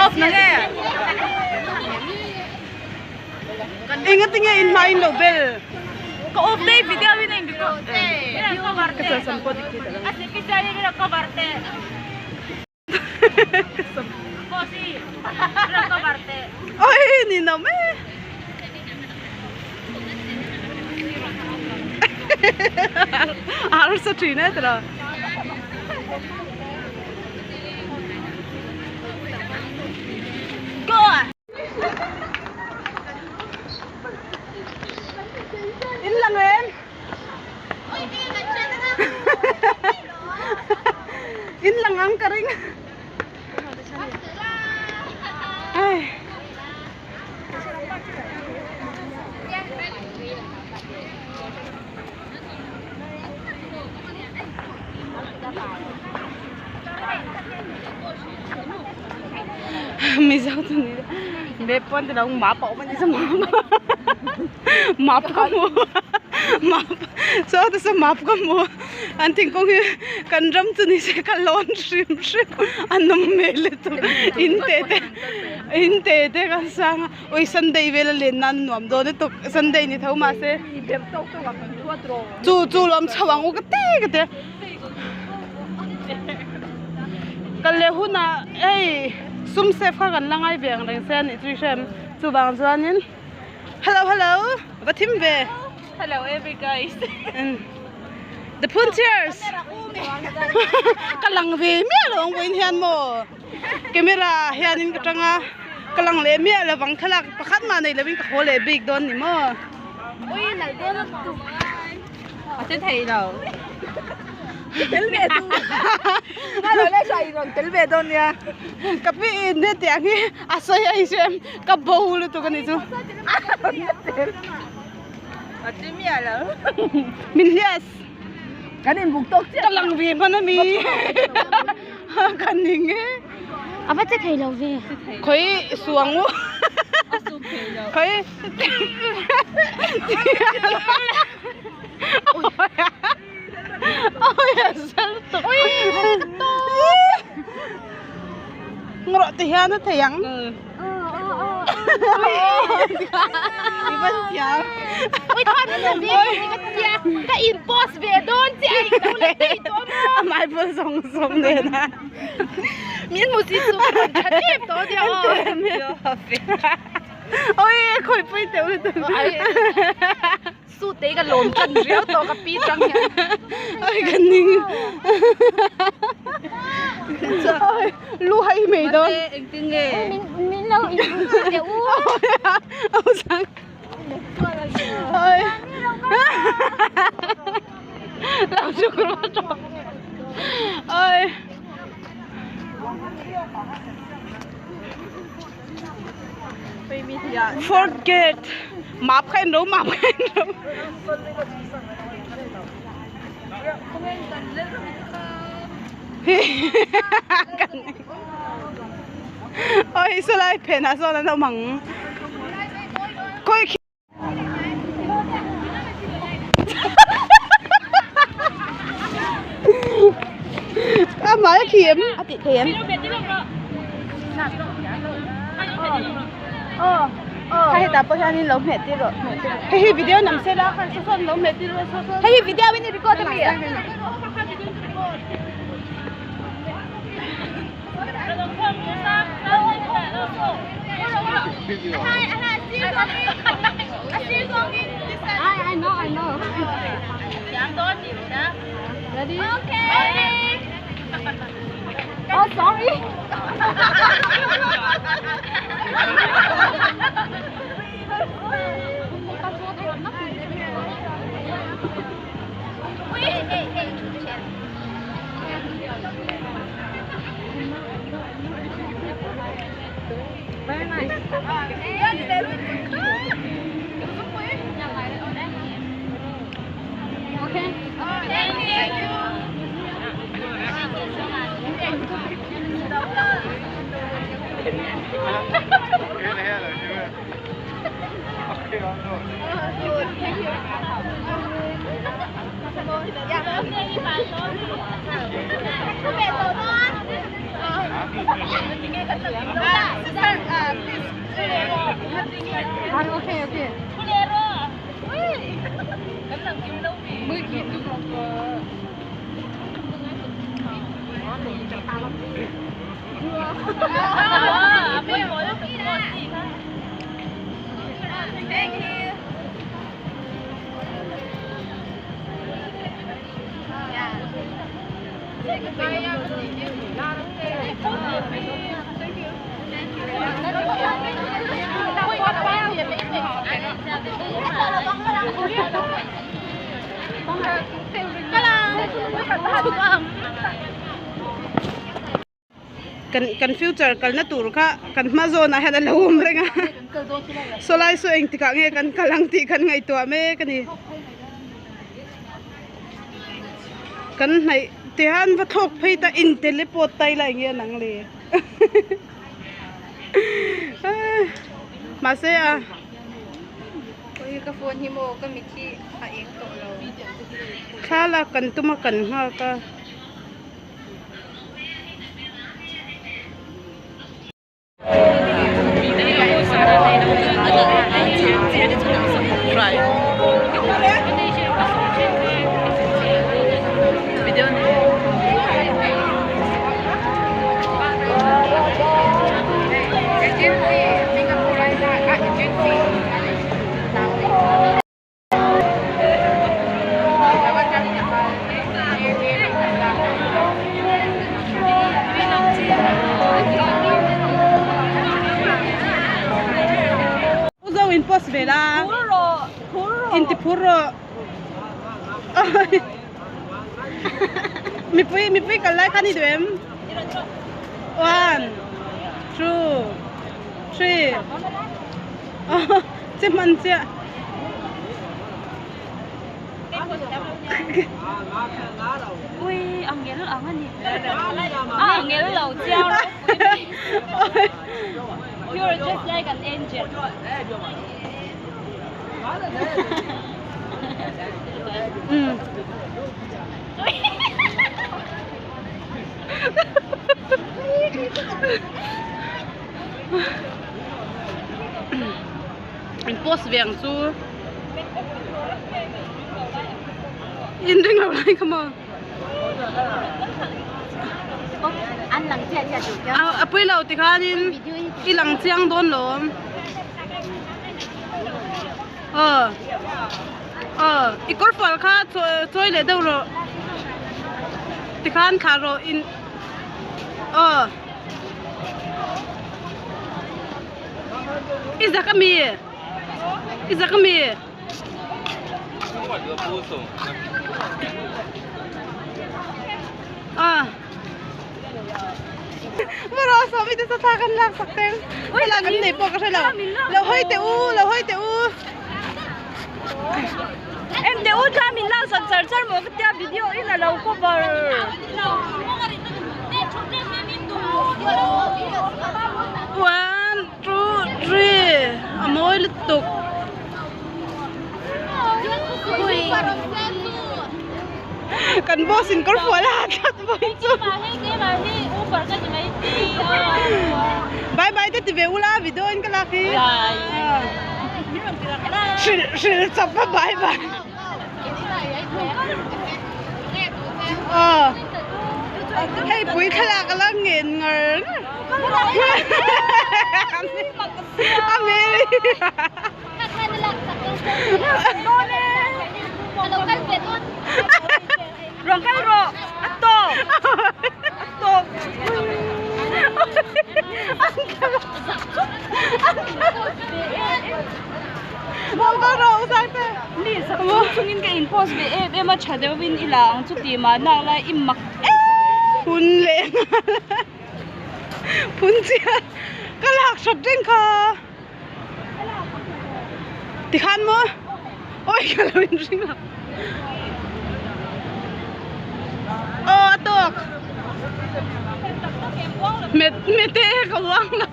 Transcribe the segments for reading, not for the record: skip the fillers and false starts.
Off na nge? Engati nge in hma in lo bel? Ka off dei video in a in record. Ka chal sam pawh dik thei ta lo. Oi ni nom e. A harsa thin e tiraw. In lang em? In lang ang ka ring. Ai. Mizo chu ni map pawn ti lo map a awm a ni chu map ka hmu map saw te saw map ka hmu an thingkung hi kan ram chu ni se ka lawn hrim hrim a nawm hmel lutuk in te te in te te kan sang a ui sunday vel a len nan nuam dawn lutuk sunday ni tho mahse chu chu lawm chho ang u ka ti ka ti a kal leh hunah hei sum save kha kan la ngai ve ang reng se a nih chu i hria em chuvang chuanin hello hello va thim ve hello every guys the phun cheers ka lang ve miah lo ang vawiin hian maw camera ah hianin ka tang a ka lang leh miah lo vang thlalak pakhat mah nei lovin ka haw leh bik dawn ni maw a che thei lo tel ve tu nga lo le sai ron tel ve dawn nia ka pi in he tiang hi a sawi a inhre em ka bo lutuk a nih chu a che miah lo min hlias kan in buk tawk chiah ka lang ve hman a mi ka ning e a va che thei lo ve khawi suang u khawi Ngawrh ti hian a thei ang. I van thiam. Ui than ka in post ve dawn che a in lo la thei tawh maw. A mai pawh zawng zawng nen a. Min hmu si chu ka rawn tha tep tawh nia aw. Oi khawi pui teuh lutuk. Su te ka lawm tan riau tawh ka pi tang hian. Oi ka ning. Oi lu hai mai dawn. Engtin nge? Min min lo in teh u. Au sang. Oi. Lo chuk ru tawh. Oi. Fourth gate map kha in ro map kha in ro oi salai phen ah sawn an awm ang khawi khi a hmai a khi em a tih thei em kha hetah pawh hianin lo hmeh tir rawh hei hi video nam se la kha saw sawn lo hmeh tir rawh saw sawn hei hi video in i record ami I know, I know. Ready? Okay. Oh, sorry. Very nice. Okay. Thank you. Kan kan future kalna tur kha kan hma zawnah hian a lo awm reng a sawlai saw engtikah nge kan kal ang tih kan ngaihtuah mek a ni kan hnaih tihian va thlawk phei ta in teleport ta ila eng nge an ang le mahse a ka phone hi maw ka mit hi a eng tawh lo thla lak kan tum a kan nghak a. U zo in post ve la. Phur rawh, phur rawh. In ti phur rawh. Mipui, mipui kal lai kha ni duh em? One, two, three. Che hman chiah. Ui, a ngel ang a ni. A ngel lo chiang ropui mai. You're just like an angel. In post ve ang chu in ring lo lai kha maw a pui lo tikhanin i lang chiang dawn lawm aw aw i kawrfual kha chawi leh deuh rawh tikhan thlah rawh in aw. I zak ami? I zak ami? Ah. Mara sawmi te sa thla kan lak sak teng. Ui lak an nei pawh ka hre lo. Lo hawi teh u, lo hawi teh u. Em teh u thla min lak sak char char maw ka tia video in a lo cover. One, two, three. A mawi lutuk. Kan boss in kawr fual a ha tlat vawiin chu. Bye bye te ti ve ula video in ka lak hi. Hrilh hrilh chawp a bye bye. Aw hei pui thlalak a la ngen ngar ngar. A hmel hi. Rawn kal rawh a tawp a tawp. Mi sak chung chungin ka in post ve em em a tha deuhin i la ang chu tih mahna lai i mak em. Phun leh nghal a phun chiah ka lak hrat reng kha. Tikhan maw awi ka lo in ring lo aw a tawk met mete ka uang lo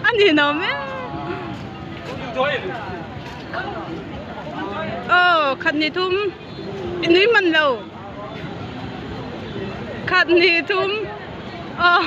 a ni no mek aw khat ni thum i nui man lo khat ni thum aw.